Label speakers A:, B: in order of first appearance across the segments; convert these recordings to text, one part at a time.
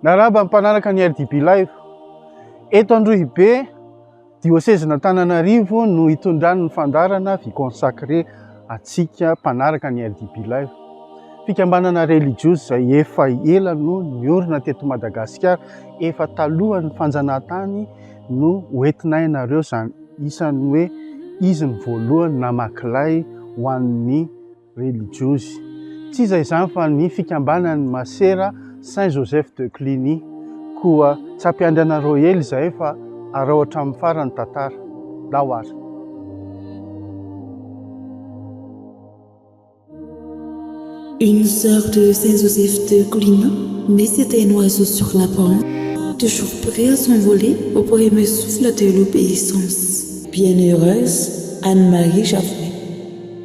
A: Miarahaba ny mpanaraka ny RDB Live. Eto Androhibe, diosezin'Antananarivo no hitondrany ny fandaharana Vie Consacrée antsika mpanaraka ny RDB Live. Fikambanana relijiozy izay efa ela no niorina teto Madagasikara, efa talohan'ny fanjanahantany no hoentinay anareo izany isan'ny hoe izy ny voalohany namaky lay ho an'ny relijiozy. Tsy iza izany fa ny fikambanan'ny Masera Saint Joseph de Cluny. Koa tsy hampiandry anareo ela izahay fa araho hatramin'ny farany ny tantara. Ndao ary.
B: Une sœur de Saint Joseph de Cluny, mais c'était un oiseau sur la branche, toujours prêt à s'envoler au premier souffle de l'obéissance. Bienheureuse Anne-Marie Javouhey.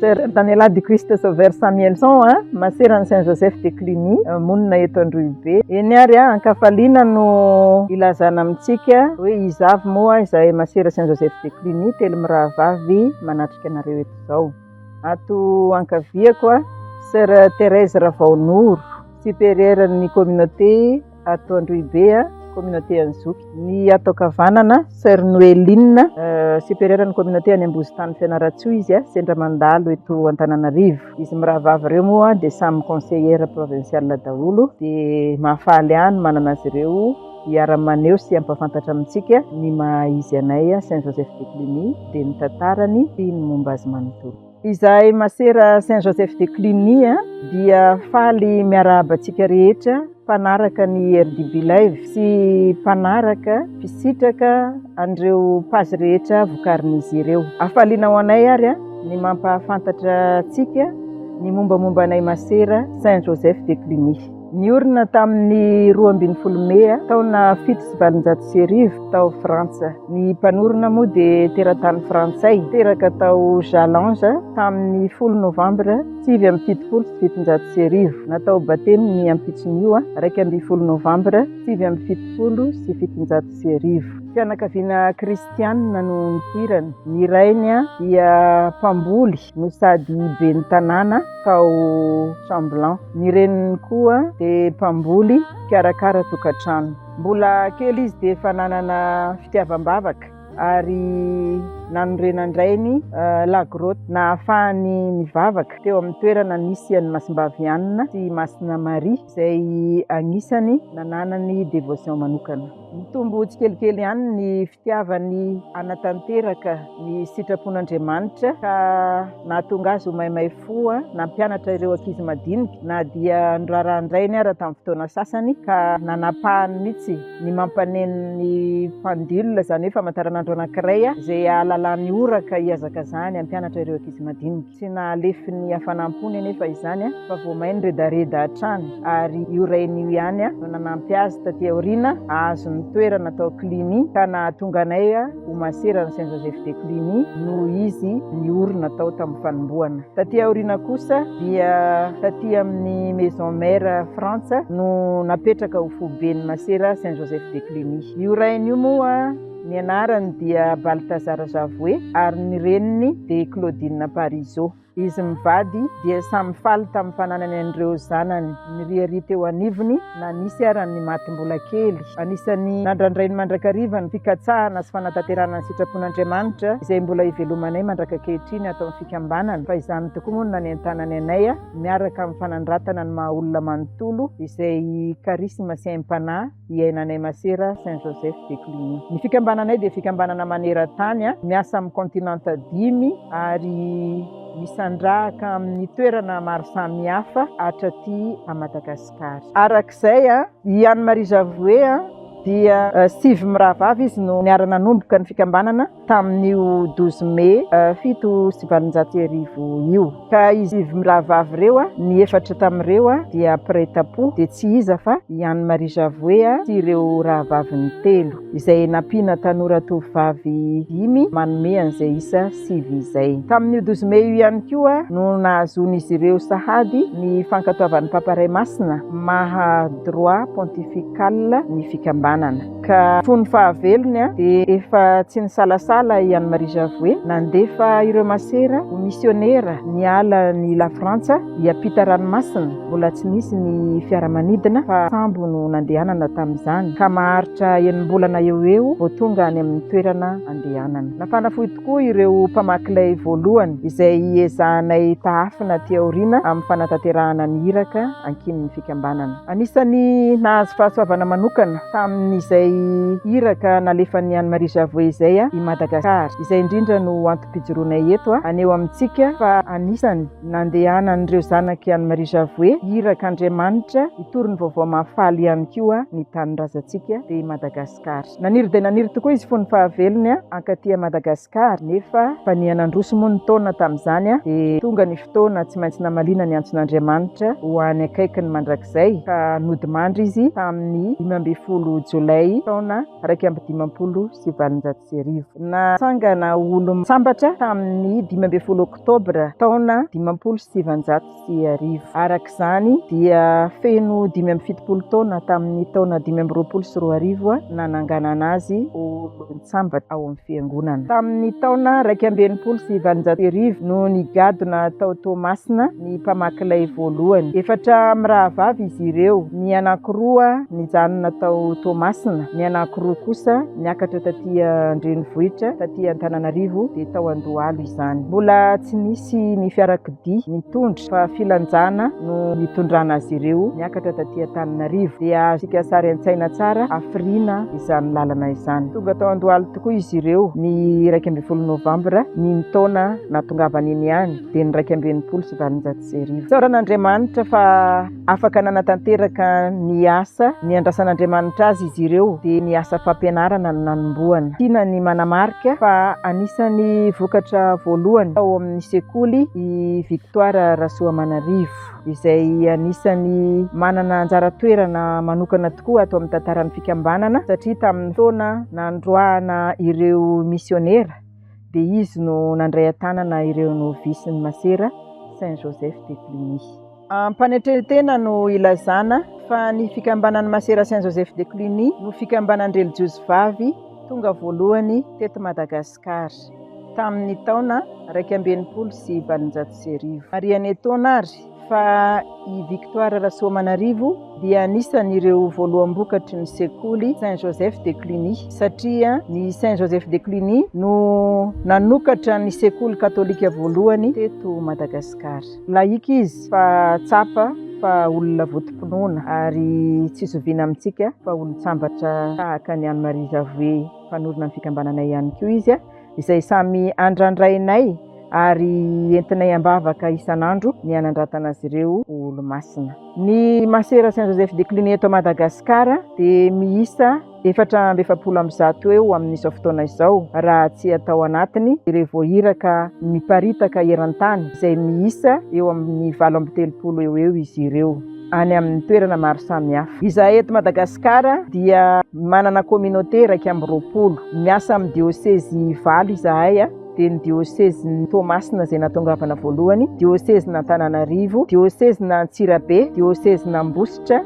C: Sœur Daniela du Christ Sauveur Samuelson, maseran'i Saint Joseph de Cluny, monina eto Androhibe. Eny ary, ankafaliana no ilazana amintsika hoe iza avy moa izahay masera Saint Joseph de Cluny, telo mirahavavy manatrika anareo eto izao. Ato ankaviako, Sœur Thérèse Ravaonoro, supérieure ny communauté ato Androhibe, communauté Anjoky. Ny ato ankavanana, Sœur Noeline, supérieure ny communauté any Ambozitany Fianarantsoa izy, sendra mandalo eto Antananarivo. Izy mirahavavy ireo moa dia samy conseillère provinciale daholo, dia mahafaly ahy ny manana azy ireo hiara-maneho sy hampahafantatra amintsika ny maha izy anay Saint Joseph de Cluny, dia ny tantarany sy ny momba azy manontolo. Izahay Masera Saint Joseph de Cluny dia faly miarahaba antsika rehetra mpanaraka ny RDB Live sy mpanaraka, mpisitraka an'ireo page rehetra vokarin'izy ireo. Hafaliana ho anay ary ny mampahafantatra antsika ny mombamomba anay Masera Saint Joseph de Cluny. Niorina tamin'ny 12 Mey taona 1807 tao Frantsa. Ny mpanorina moa dia teratany frantsay, teraka tao Jallanges tamin'ny 10 novambra 1779. Natao batemy ny ampitson'io, 11 novambra 1779. Fianakaviana kristianina no nipoirany. Ny rainy dia mpamboly no sady ben'ny tanàna tao Chamblanc. Ny reniny koa dia mpamboly mpikarakara tokantrano. Mbola kely izy dia efa nanana fitiavam-bavaka ary nanorenan-drainy la grotte nahafahany nivavaka teo amin'ny toerana nisy an'i Masimbavy Anna sy Masina Maria izay anisany nananany dévotion manokana. Mitombo tsikelikely ihany ny fitiavany hanatanteraka ny sitrapon'Andriamanitra ka nahatonga azy ho maimay fo nampianatra ireo ankizy madinika na dia norarahan-drainy ara tamin'ny fotoana sasany ka nanapahany mihitsy ny mampaneno ny pendule, izany hoe famantaranandro anankiray izay ahalalany ora ka hihazakazahany hampianatra ireo ankizy madinika. Tsy nahalefy ny hafanam-pony anefa izany fa vao may niredareda hatrany ary io rainy io ihany no nanampy azy taty aoriana hahazo ny toerana tao Cluny ka nahatonga anay ho maseran'i Saint Joseph de Cluny noho izy niorina tao tamin'ny fanombohana. Taty aoriana kosa dia taty amin'ny Maison Mère Frantsa no napetraka ho foiben'ny masera Saint Joseph de Cluny. Io rainy io moa Ny anarany dia Balthazar Javouhey ary ny reniny dia Claudine Parisot. Izy mivady dia samy faly tamin'ny fananany an'ireo zanany niriaria teo anivony na nisy ara ny maty mbola kely. Anisan'ny nandrandrainy mandrakariva ny fikatsahana sy fanatanterahana ny sitrapon'Andriamanitra izay mbola ivelomanay mandrak'ankehitriny ato amin'ny fikambanana fa izany tokoa moa no nanentanany anay miaraka amin'ny fanandratana ny maha olona manontolo izay charisme sy aim-panahy iainanay Masera Saint Joseph de Cluny. Ny fikambananay dia fikambanana maneran-tany, miasa amin'ny kontinanta dimy ary misandrahaka amin'ny toerana maro samihafa hatraty à Madagasikara. Araka izay, i Anne Marie Javouhey dia sivy mirahavavy izy no niara-nanomboka ny fikambanana tamin'io douze mai 1807 io. Ka izy sivy mirahavavy ireo, ny efatra tamin'ireo dia mpiray tampo, dia tsy iza fa i Anne Marie Javouhey sy ireo rahavaviny telo, izay nampiana tanora tovovavy dimy manome an'izay isa sivy izay. Tamin'io douze mai io ihany koa no nahazoan'izy ireo sahady ny fankatoavan'ny Papa Ray Masina maha droit pontifical ny fikambanana. Ka fony fahavelony dia efa tsy nisalasala i Anne Marie Javouhey nandefa ireo masera ho misionera niala ny Lafrantsa hiampita ranomasina. Mbola tsy nisy ny fiaramanidina fa sambo no nandehanana tamin'izany ka maharitra enim-bolana eo ho eo vao tonga any amin'ny toerana andehanana. Nafana fo tokoa ireo mpamaky lay voalohany izay hiezahanay tahafina aty aoriana amin'ny fanatanterahana ny iraka ankinin'ny fikambanana. Anisan'ny nahazo fahasoavana manokana tamin'izay iraka nalefan'i Anne Marie Javouhey izay i Madagasikara. Izay indrindra no antom-pijoroanay eto haneho amintsika fa anisan'ny nandehanan'ireo zanak'i Anne Marie Javouhey irak'Andriamanitra hitory ny vaovao mahafaly ihany koa ny tanindrazantsika dia i Madagasikara. Naniry dia naniry tokoa izy fony fahavelony hankaty Madagasikara, nefa fa niha-nandroso moa ny taona tamin'izany dia tonga ny fotoana tsy maintsy namaliana ny antson'Andriamanitra ho any akaikiny mandrakizay ka nodimandry izy tamin'ny 15 Jolay taona 1851. Natsangana ho olom-sambatra tamin'ny 15 Oktobra taona 1950. Araka izany dia feno 75 taona tamin'ny taona 2025 nananganana azy ho olon-tsambatra ao amin'ny Fiangonana. Tamin'ny taona 1861 no nigadona tao Toamasina ny mpamaky lay voalohany. Efatra mirahavavy izy ireo, ny anankiroa nijanona tao Toamasina, ny anankiroa kosa niakatra taty an-drenivohitra, taty Antananarivo, dia tao Andohalo izany. Mbola tsy nisy ny fiarakodia nitondra fa filanjana no nitondrana azy ireo niakatra taty Antananarivo. Dia azontsika sary an-tsaina tsara hafiriana izany lalana izany. Tonga tao Andohalo tokoa izy ireo ny 11 novambra n'iny taona nahatongavany iny ihany, dia ny 1861. Isaorana Andriamanitra fa afaka nanatanteraka ny asa niandrasan'Andriamanitra azy izy ireo, dia ny asa fampianarana no nanombohana. Tiana ny manamarika fa anisan'ny vokatra voalohany tao amin'ny sekoly i Victoire Rasoamanarivo, izay anisan'ny manana anjara toerana manokana tokoa ato amin'ny tantaran'ny fikambanana, satria tamin'ny fotoana nandroahana ireo misionera dia izy no nandray an-tanana ireo novisin'ny masera Saint Joseph de Cluny. Am-panetren-tena no ilazana fa ny fikambanan'ny Masera Saint Joseph de Cluny no fikambanan-drelijiozy vavy tonga voalohany teto Madagasikara, tamin'ny taona 1861. Marihana etoana ary fa i Victoire Rasoamanarivo dia anisan'ireo voaloham-bokatry ny sekoly Saint Joseph de Cluny, satria ny Saint Joseph de Cluny no nanokatra ny sekoly katolika voalohany teto Madagasikara. Laïque izy fa tsapa fa olona votom-pinoana ary tsy zoviana amintsika fa olon-tsambatra tahaka an'i Anne Marie Javouhey mpanorina ny fikambananay ihany koa izy izay samy andrandrainay ary entinay am-bavaka isan'andro ny hanandratana azy ireo ho olomasina. Ny Masera Saint Joseph de Cluny eto Madagasikara dia miisa 144 eo amin'izao fotoana izao, raha tsy atao anatiny ireo voahiraka miparitaka eran-tany izay miisa eo amin'ny 38 eo ho eo izy ireo, any amin'ny toerana maro samihafa. Izahay eto Madagasikara dia manana communauté 21. Miasa amin'ny diosezy valo izahay, dia ny diosezin'i Toamasina izay nahatongavana voalohany, diosezin'Antananarivo, diosezin'Antsirabe, diosezin'Ambositra,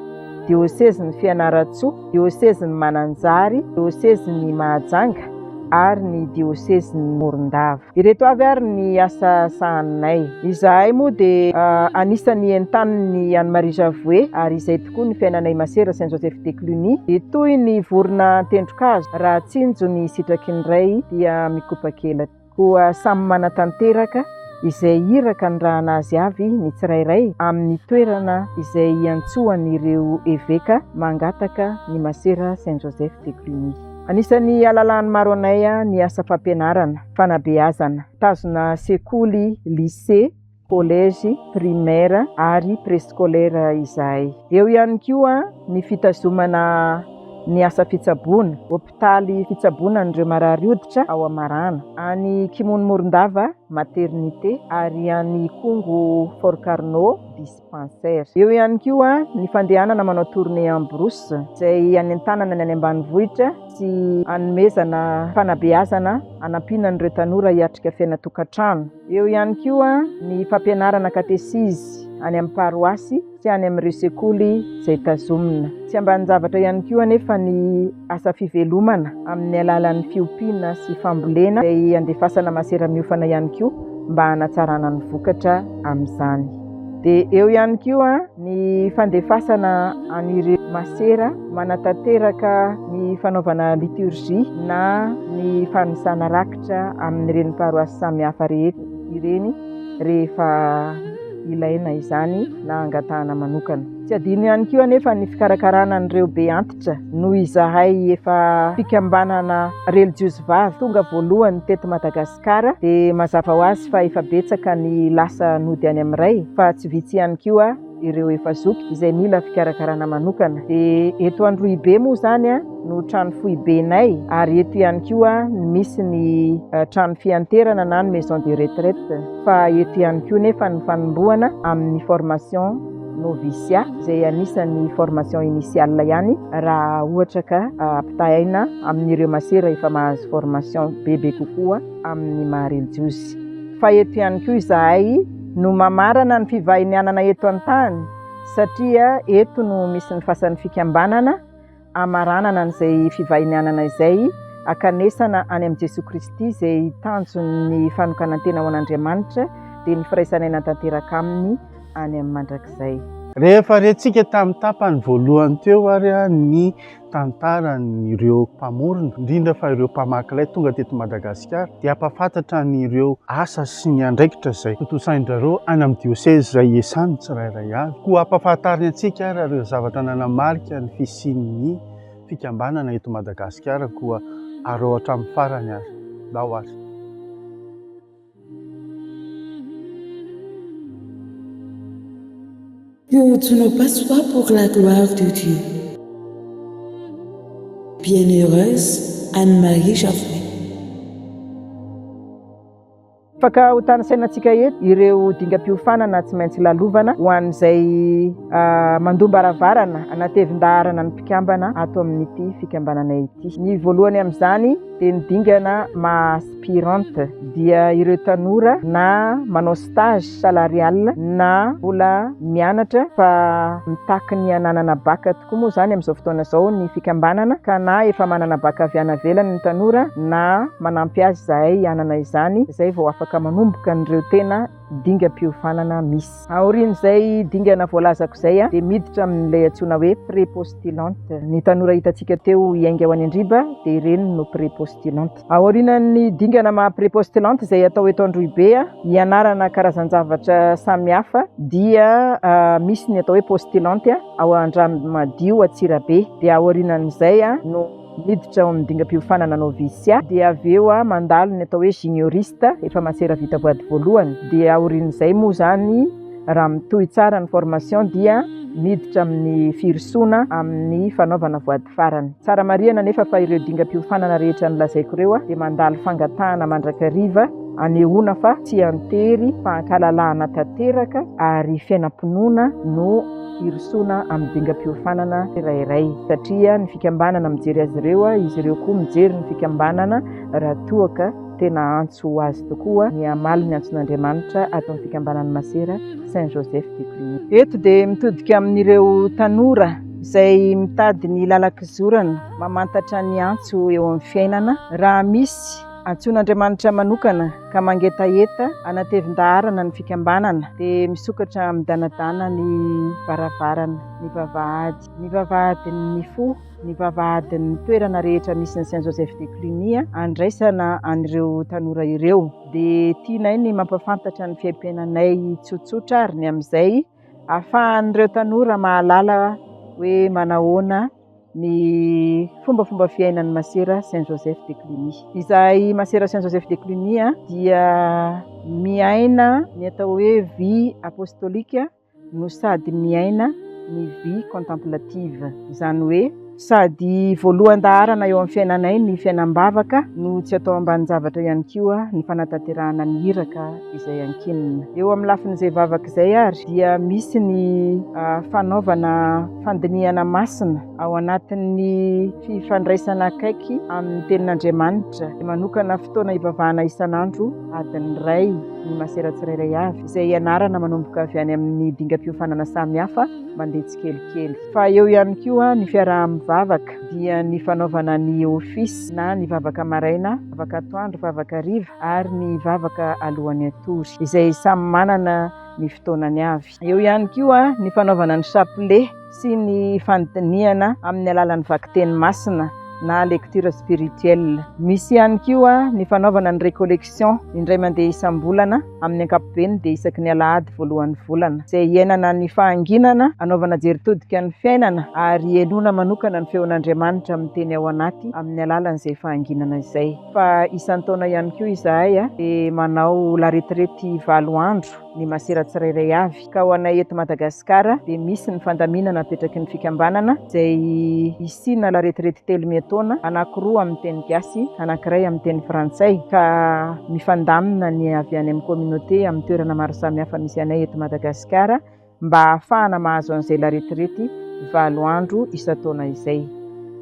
C: diosezin'i Fianarantsoa, diosezin'i Mananjary, diosezin'i Mahajanga ary ny diosezin'i Morondava. Ireto avy ary ny asa sahaninay. Izahay moa dia anisan'ny entanin'i Anne Marie Javouhey ary izay tokoa ny fiainanay Masera Saint Joseph de Cluny dia toy ny vorona an-tendron-kazo, raha tsinjo ny sitraky ny Ray dia mikopa-kelatra. Koa samy manatanteraka izay iraka nirahana azy avy ny tsirairay amin'ny toerana izay iantsoan'ireo eveka mangataka ny Masera Saint Joseph de Cluny. Anisan'ny alalahan'ny maro anay ny asa fampianarana, fanabeazana, tazona sekoly, lycée, collège, primaire ary préscolaire izahay. Eo ihany koa ny fitazomana ny asa fitsaboana, hopitaly fitsaboana an'ireo marary hoditra ao Amarana, any Kimono Morondava, maternité, ary any Ikongo Fort Carnot, dispensaire. Eo ihany koa ny fandehanana manao tournée en brousse izay anentanana ny any ambanivohitra sy anomezana fanabeazana hanampiana an'ireo tanora hiatrika fiainan-tokantrano. Eo ihany koa ny fampianarana katesizy. any amin'ny paroasy sy any amin'ireo sekoly izay tazomina. Tsy ambanin-javatra ihany koa anefa ny asa fivelomana amin'ny alalan'ny fiompiana sy fambolena izay andefasana masera miofana ihany koa mba hanatsarana ny vokatra amin'izany. Dia eo ihany koa ny fandefasana an'ireo masera manatanteraka ny fanaovana liturgie na ny fanisana rakitra amin'ireny paroasy samihafa rehetra ireny rehefa ilaina izany na angatahana manokana. Tsy adino ihany koa anefa ny fikarakarana an'ireo be antitra noho izahay efa fikambanana relijiozy vavy tonga voalohany teto Madagasikara dia mazava ho azy fa efa betsaka ny lasa nody any amin'ny Ray fa tsy vitsy ihany koa ireo efa zoky izay mila fikarakarana manokana. Dia eto Androhibe moa izany no trano foibenay ary eto ihany koa no misy ny trano fianterana na ny maison de retraite fa eto ihany koa nefa ny fanombohana amin'ny formation noviciat izay anisan'ny formation initiale ihany raha ohatra ka ampitahaina amin'ireo masera efa mahazo formation bebe kokoa amin'ny maha relijiozy. Fa eto ihany koa izahay no mamarana ny fivahinianana eto an-tany satria eto no misy ny fasan'ny fikambanana hamaranana an'izay fivahinianana izay hankanesana any amin'i Jesoa Kristy izay tanjon'ny fanokanan-tena ho an'Andriamanitra dia ny firaisan'aina tanteraka Aminy any amin'ny mandrakizay.
A: Rehefa rentsika tamin'ny tapany voalohany teo ary ny tantaran'ireo mpamorona, indrindra fa ireo mpamaky lay tonga teto Madagasikara, dia hampahafantatra an'ireo asa sy ny andraikitra izay tontosain-dRareo any amin'ny diosezy izay iasany tsirairay avy. Koa hampahafantariny antsika ary ireo zavatra nanamarika ny fisian'ny fikambanana eto Madagasikara, koa araho hatramin'ny farany ary. Ndao ary.
B: Que tu n'as pas soif pour la gloire de Dieu. Bienheureuse Anne-Marie Javouhey.
C: Afaka ho tanisainantsika eto ireo dingam-piofanana tsy maintsy lalovana ho an'izay mandom-baravarana anatevin-daharana ny mpikambana ato amin'ity fikambanana ity. Ny voalohany amin'izany dia ny dingana maha aspirante dia ireo tanora na manao stage salarial na mbola mianatra fa mitaky ny hananana bac tokoa moa izany amin'izao fotoana izao ny fikambanana ka na efa manana bac avy any ivelany ny tanora na manampy azy izahay hanana izany izay vao afaka manomboka an'ireo tena dingam-piofanana misy. Aorian'izay dingana voalazako izay dia miditra amin'ilay antsoina hoe pré-postulante. Ny tanora hitantsika teo hiainga ho any Andriba dia ireny no pré-postulante. Aorianan'ny dingana maha pré-postulante izay atao eto Androhibe hianarana karazan-javatra samihafa dia misy ny atao hoe postulante ao Andranomadio Antsirabe. Dia aorianan'izay no. Miditra ao amin'ny dingam-piofanana noviciat, dia avy eo mandalo ny atao hoe junioriste, efa masera vita voady voalohany, dia aorian'izay moa izany raha mitohy tsara ny formation dia miditra amin'ny firosoana amin'ny fanaovana voady farany. Tsara marihana anefa fa ireo dingam-piofanana rehetra nolazaiko ireo dia mandalo fangatahana mandrakariva anehoana fa tsy an-tery fa an-kalalahana tanteraka ary fiainam-pinoana no hirosoana amin'ny dingam-piofanana tsirairay satria ny fikambanana mijery azy ireo, izy ireo koa mijery ny fikambanana raha toa ka tena antso ho azy tokoa ny hamaly ny antson'Andriamanitra ato amin'ny fikambanan'ny Masera Saint Joseph de Cluny. Eto dia mitodika amin'ireo tanora izay mitady ny lalan-kizorana mamantatra ny antso eo amin'ny fiainana raha misy Antsoin'Andriamanitra manokana ka mangetaheta hanatevin-daharana ny fikambanana dia misokatra midanadana ny varavarana, ny vavahady, ny vavahadin'ny fo, ny vavahadin'ny toerana rehetra misy ny Saint Joseph de Cluny handraisana an'ireo tanora ireo. Dia tianay ny mampafantatra ny fiaimpiainanay tsotsotra ary ny amin'izay ahafahan'ireo tanora mahalala hoe manahoana ny fombafomba fiainan'ny Masera Saint Joseph de Cluny. Izahay Masera Saint Joseph de Cluny dia miaina ny atao hoe vie apostolique no sady miaina ny vie contemplative. Izany hoe Sady voalohan-daharana eo amin'ny fiainanay ny fiainam-bavaka no tsy atao ambanin-javatra ihany koa ny fanatanterahana ny iraka izay ankinina. Eo amin'ny lafin'izay vavaka izay ary dia misy ny fanaovana fandinihana masina ao anatin'ny fifandraisana akaiky amin'ny Tenin'Andriamanitra. Manokana fotoana hivavahana isan'andro adiny iray ny masera tsirairay avy, izay ianarana manomboka avy any amin'ny dingam-piofanana samihafa mandeha tsikelikely. Fa eo ihany koa ny fiaraha-mivavaka, dia ny fanaovana ny ofisy na ny vavaka maraina, vavaka atoandro, vavaka hariva ary ny vavaka alohan'ny hatory, izay samy manana ny fotoanany avy. Eo ihany koa ny fanaovana ny chapelet sy ny fandinihana amin'ny alalan'ny vakiteny masina na lecture spirituelle. Misy ihany koa ny fanaovana ny recollection indray mandeha isam-bolana, amin'ny ankapobeny dia isaky ny alahady voalohan'ny volana, izay iainana ny fahanginana, anaovana jery todika ny fiainana ary henoina manokana ny feon'Andriamanitra miteny ao anaty amin'ny alalan'izay fahanginana izay. Fa isan-taona ihany koa izahay dia manao laretirety valo andro ny masera tsirairay avy, ka ho anay eto Madagasikara dia misy ny fandaminana apetraky ny fikambanana izay hisiana laretirety telo miantaona, anankiroa amin'ny teny gasy, anankiray amin'ny teny frantsay, ka mifandamina ny avy any amin'ny communauté amin'ny toerana maro samihafa misy anay eto Madagasikara mba hahafahana mahazo an'izay laretirety valo andro isan-taona izay.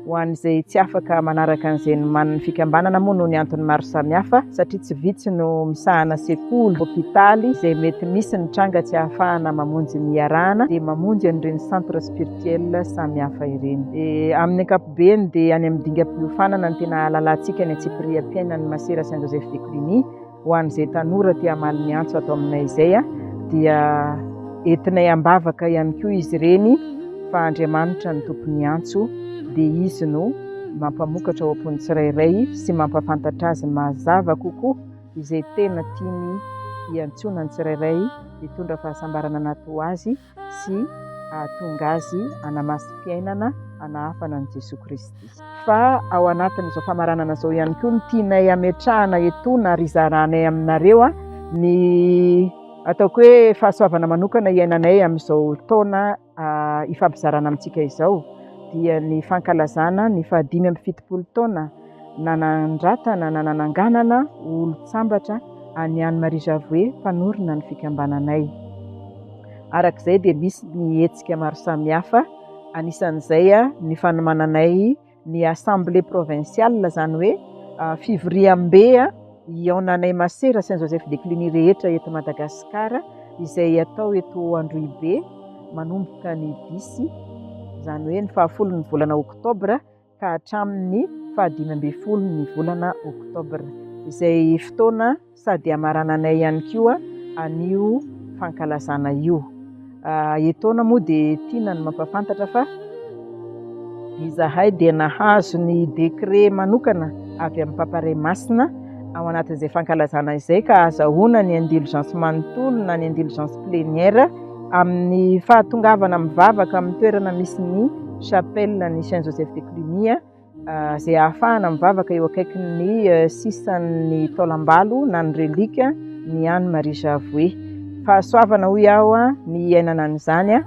C: Ho an'izay tsy afaka manaraka an'izay nomanin'ny fikambanana moa noho ny antony maro samihafa satria tsy vitsy no misahana sekoly, hopitaly izay mety misy ny tranga tsy ahafahana mamonjy ny iarahana dia mamonjy an'ireny centre spirituel samihafa ireny. Dia amin'ny ankapobeny dia any amin'ny dingam-piofanana no tena ahalalantsika ny antsipiriam-piainan'ny Masera Saint Joseph de Cluny. Ho an'izay tanora te hamaly ny antso ato aminay izay dia entinay am-bavaka ihany koa izy ireny fa Andriamanitra no tompon'ny antso dia Izy no mampamokatra ao am-pon'ny tsirairay sy mampahafantatra azy mazava kokoa izay tena tiany hiantsoana ny tsirairay hitondra fahasambarana anaty ho azy sy hahatonga azy hanamasim-piainana hanahafana an'i Jesoa Kristy. Fa ao anatin'izao famaranana izao ihany koa no tianay hametrahana etoana ary hizaranay aminareo ny ataoko hoe fahasoavana manokana iainanay amin'izao taona ifampizarana amintsika izao dia ny fankalazana ny fahadimy amby fitopolo taona nanandratana na nananganana ho olon-tsambatra an'i Anne Marie Javouhey mpanorina ny fikambananay. Araka izay dia misy ny hetsika maro samihafa, anisan'izay ny fanomananay ny assemblée provinciale, izany hoe fivoriambe hihaonanay masera Saint Joseph de Cluny rehetra eto Madagasikara, izay atao eto Androhibe manomboka ny dix, izany hoe ny fahafolon'ny volana oktobra ka hatramin'ny faha-15 ny volana oktobra, izay fotoana sady hamarananay ihany koa an'io fankalazana io. Etoana moa dia tiana ny mampahafantatra fa izahay dia nahazo ny décret manokana avy amin'ny Papa Ray Masina ao anatin'izay fankalazana izay ka ahazahoana ny indulgence manontolo na ny indulgence plénière amin'ny fahatongavana mivavaka amin'ny toerana misy ny chapelle ny Saint Joseph de Cluny izay ahafahana mivavaka eo akaikin'ny sisan'ny taolambalo na ny relique ny Anne Marie Javouhey. Fahasoavana hoy aho ny hiainana an'izany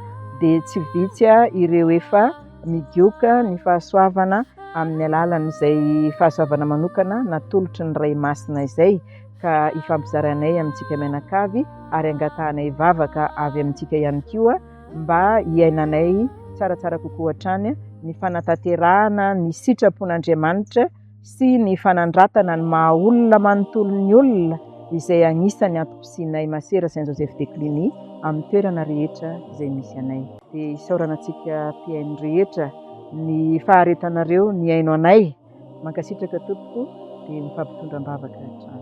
C: dia tsy vitsy ireo efa migioka ny fahasoavana amin'ny alalan'izay fahasoavana manokana natolotry ny Ray Masina izay ka ifampizarainay amintsika mianakavy ary angatahanay vavaka avy amintsika ihany koa mba hiainanay tsaratsara kokoa hatrany ny fanatanterahana ny sitrapon'Andriamanitra sy ny fanandratana ny maha olona manontolo ny olona izay anisan'ny antom-pisianay Masera Saint Joseph de Cluny amin'ny toerana rehetra izay misy anay. Dia isaorana antsika mpihaino rehetra ny faharetanareo nihaino anay. Mankasitraka tompoko dia mifampitondra am-bavaka hatrany.